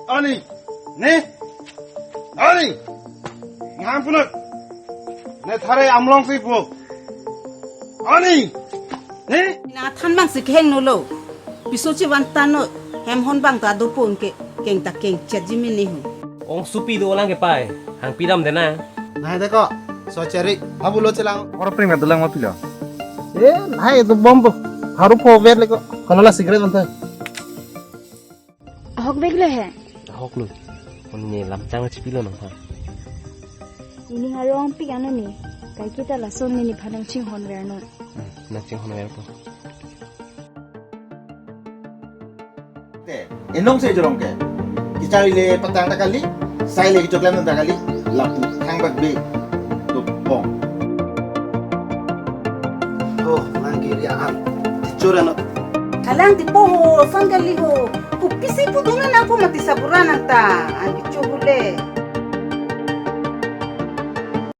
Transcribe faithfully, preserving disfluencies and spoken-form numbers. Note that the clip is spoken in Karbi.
Ani, ne? Ani, ngam punat. Ne thare amlong si pu. Ani, ne? Nathan bang si keheng nolo. Piso chevan tangnon, hem hon bang ta dopon ke, keng ta keng chet ji mini hu. Ong supi do lang ke pai, hang pidam de na. Nai de ko, so cheri, abu lo chelang. Oro pring na dolang ma pilo. Eh, nai do bombo. Haru po ver le ko. Kono la cigarette banta. Ahok bek le he. Ahok lo. Onne lamchang chipilo nang ha. Neli arong pik ano ni. Kaiketa lason neli phanang chinghon ver non. Hmm, nang chinghon ver po. Te, enong se jorong ke. Kichari le patang ta kali, sai le kichoklem ta kali, lapu thangbak be. Tupong. Oh, nang kiri an. Tichur ano. Kalang tipo ho, son kali ho. Kopisi pu dong na ko mati sabura nang ta. An kicho hule.